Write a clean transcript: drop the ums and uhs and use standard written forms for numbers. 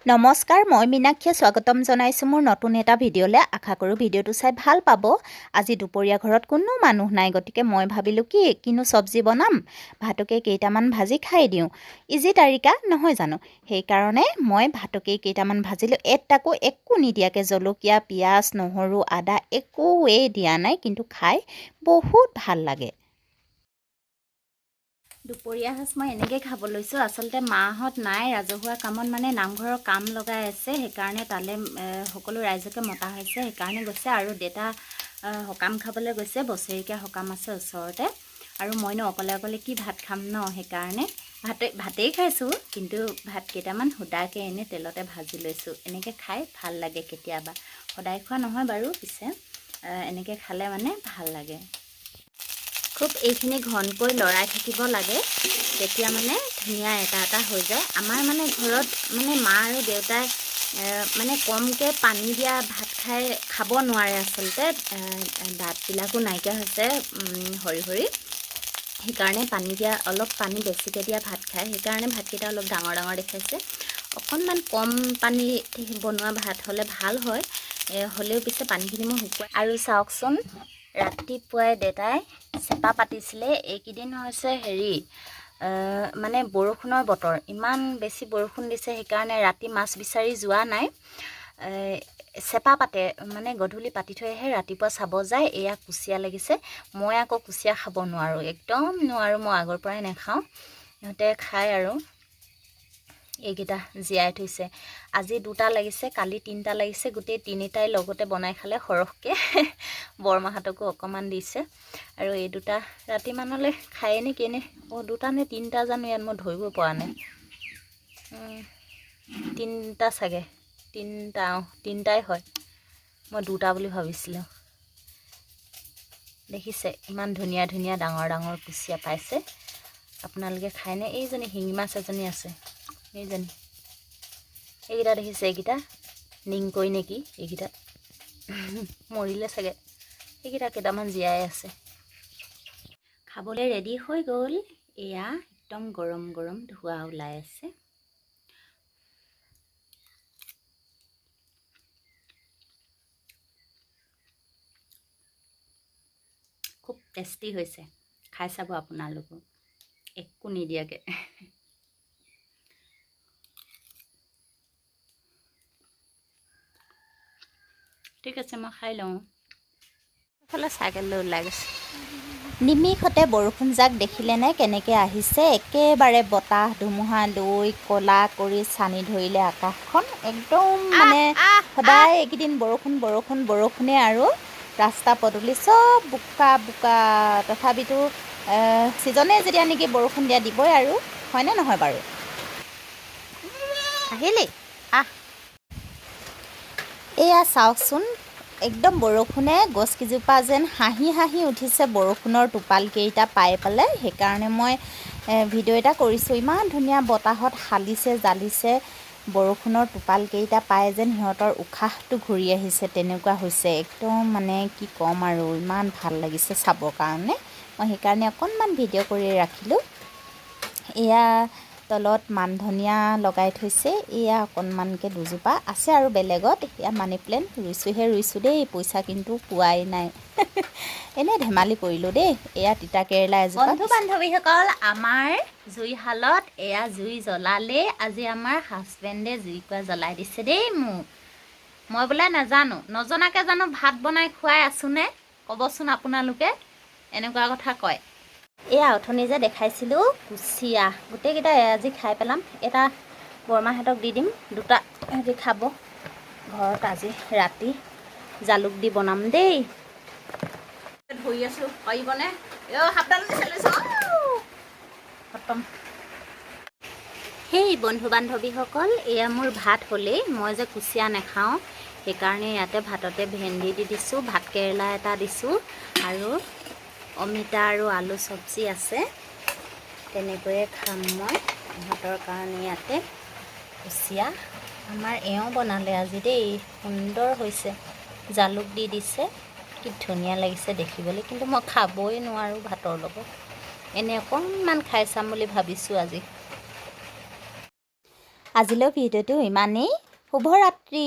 নমস্কাৰ, মই মীনাক্ষীয়ে স্বাগতম জনাইছোঁ মোৰ নতুন এটা ভিডিঅ'লৈ। আশা কৰোঁ ভিডিঅ'টো চাই ভাল পাব। আজি দুপৰীয়া ঘৰত কোনো মানুহ নাই, গতিকে মই ভাবিলোঁ কি কিনো চব্জি বনাম, ভাতকে কেইটামান ভাজি খাই দিওঁ। ইজি তাৰিকা নহয় জানো? সেইকাৰণে মই ভাতকেই কেইটামান ভাজিলোঁ, এটাকো একো নিদিয়াকৈ, জলকীয়া, পিঁয়াজ, নহৰু, আদা একোৱেই দিয়া নাই, কিন্তু খাই বহুত ভাল লাগে। দুপৰীয়া সাঁজ মই এনেকৈ খাব লৈছোঁ। আচলতে মাহঁত নাই, ৰাজহুৱা কামত মানে নামঘৰৰ কাম লগাই আছে, সেইকাৰণে তালৈ সকলো ৰাইজকে মতা হৈছে, সেইকাৰণে গৈছে। আৰু দেউতা সকাম খাবলৈ গৈছে, বছেৰেকীয়া সকাম আছে ওচৰতে। আৰু মইনো অকলে অকলে কি ভাত খাম ন, সেইকাৰণে ভাতেই খাইছোঁ, কিন্তু ভাত কেইটামান সুদাকৈ এনেই তেলতে ভাজি লৈছোঁ। এনেকৈ খাই ভাল লাগে কেতিয়াবা, সদায় খোৱা নহয় বাৰু, পিছে এনেকৈ খালে মানে ভাল লাগে। খুব এইখিনি ঘনকৈ লৰাই থাকিব লাগে, তেতিয়া মানে ধুনীয়া এটা এটা হৈ যায়। আমাৰ মানে ঘৰত মানে মা আৰু দেউতাই মানে কমকৈ পানী দিয়া ভাত খাব নোৱাৰে আচলতে, দাঁতবিলাকো নাইকিয়া হৈছে সৰি সৰি, সেইকাৰণে পানী দিয়া অলপ পানী বেছিকৈ দিয়া ভাত খায়, সেইকাৰণে ভাতকেইটা অলপ ডাঙৰ ডাঙৰ দেখাইছে। অকণমান কম পানী বনোৱা ভাত হ'লে ভাল হয়, হ'লেও পিছে পানীখিনি মই শুকুৱাই। আৰু চাওকচোন, ৰাতিপুৱাই দেউতাই চেপা পাতিছিলে। এইকেইদিন হৈছে হেৰি মানে বৰষুণৰ বতৰ, ইমান বেছি বৰষুণ দিছে, সেইকাৰণে ৰাতি মাছ বিচাৰি যোৱা নাই। চেপা পাতে মানে গধূলি পাতি থৈ আহে, ৰাতিপুৱা চাব যায়। এয়া কুচিয়া লাগিছে, মই আকৌ কুচিয়া খাব নোৱাৰোঁ, একদম নোৱাৰোঁ, মই আগৰ পৰাই নাখাওঁ, ইহঁতে খায়। আৰু এইকেইটা জীয়াই থৈছে, আজি দুটা লাগিছে, কালি তিনিটা লাগিছে, গোটেই তিনিটাই লগতে বনাই খালে সৰহকৈ। বৰমাহঁতকো অকণমান দিছে। আৰু এই দুটা ৰাতি মানলৈ খায়ে নে কেনে, অঁ দুটা নে তিনিটা জানো, ইয়াত মই ধৰিব পৰা নাই, তিনিটা চাগে, তিনিটা, অঁ তিনিটাই হয়, মই দুটা বুলি ভাবিছিলোঁ। দেখিছে ইমান ধুনীয়া ধুনীয়া ডাঙৰ ডাঙৰ কুচিয়া পাইছে, আপোনালোকে খায়নে? এইজনী শিঙি মাছ এজনী আছে, এইজনী, এইকেইটা দেখিছে, এইকেইটা নিংকৈ নেকি, এইকেইটা মৰিলে চাগে, এইকেইটা কেইটামান জীয়াই আছে। খাবলৈ ৰেডি হৈ গ'ল, এয়া একদম গৰম গৰম ধোঁৱা ওলাই আছে। খুব টেষ্টি হৈছে, খাই চাব আপোনালোকো একো নিদিয়াকৈ। ঠিক আছে, মই খাই লওঁ। এইফালে চাইকেল লৈ ওলাই গৈছে। নিমিষতে বৰষুণজাক দেখিলেনে কেনেকৈ আহিছে, একেবাৰে বতাহ ধুমুহা লৈ ক'লা কৰি চানি ধৰিলে আকাশখন একদম। মানে সদায় এইকেইদিন বৰষুণ বৰষুণ বৰষুণে, আৰু ৰাস্তা পদূলি চব বোকা বোকা। তথাপিতো ছিজনে যেতিয়া নেকি বৰষুণ দিয়া দিবই আৰু, হয়নে নহয় বাৰু? আহিলি আহ। এয়া চাওকচোন, একদম বৰষুণে গছকেইজোপা যেন হাঁহি হাঁহি উঠিছে বৰষুণৰ টোপালকেইটা পাই পেলাই। সেইকাৰণে মই ভিডিঅ' এটা কৰিছোঁ। ইমান ধুনীয়া বতাহত হালিছে জালিছে, বৰষুণৰ টোপালকেইটা পাই যেন সিহঁতৰ উশাহটো ঘূৰি আহিছে তেনেকুৱা হৈছে একদম। মানে কি ক'ম আৰু, ইমান ভাল লাগিছে চাবৰ কাৰণে, মই সেইকাৰণে অকণমান ভিডিঅ' কৰি ৰাখিলোঁ। এয়া তলত মান ধনিয়া লগাই থৈছে, এয়া অকণমানকৈ দুজোপা আছে আৰু বেলেগত। এয়া মানি প্লেণ্ট ৰুইছোঁহে, ৰুইছোঁ দেই, পইচা কিন্তু পোৱাই নাই, এনেই ধেমালি কৰিলোঁ দেই। এয়া তিতা কেৰেলা এজোপা। বন্ধু বান্ধৱীসকল, আমাৰ জুইশালত এয়া জুই জ্বলালেই। আজি আমাৰ হাজবেণ্ডে জুইকুৰা জ্বলাই দিছে দেই মোক। মই বোলে নাজানো, নজনাকৈ জানো ভাত বনাই খুৱাই আছোনে, ক'বচোন আপোনালোকে, এনেকুৱা কথা কয়। এয়া অথনি যে দেখাইছিলোঁ কুচিয়া, গোটেইকেইটা আজি খাই পেলাম। এটা বৰমাহঁতক দি দিম, দুটা সিহঁতি খাব ঘৰত। আজি ৰাতি জালুক দি বনাম দেই। ধৰি আছোঁ, পাৰিবনে? খতম। সেই বন্ধু বান্ধৱীসকল, এয়া মোৰ ভাত হ'লেই। মই যে কুচিয়া নাখাওঁ, সেইকাৰণে ইয়াতে ভাততে ভেন্দি দি দিছোঁ, ভাত কেৰেলা এটা দিছোঁ, আৰু অমিতা আৰু আলু চব্জি আছে, তেনেকৈয়ে খাম মই। ইহঁতৰ কাৰণে ইয়াতে কুচিয়া আমাৰ এওঁ বনালে আজি দেই, সুন্দৰ হৈছে, জালুক দি দিছে, কি ধুনীয়া লাগিছে দেখিবলৈ। কিন্তু মই খাবই নোৱাৰোঁ ভাতৰ লগত, এনেই অকণমান খাই চাম বুলি ভাবিছোঁ আজি। আজিলৈ ভিডিঅ'টো ইমানেই। শুভৰাত্ৰি।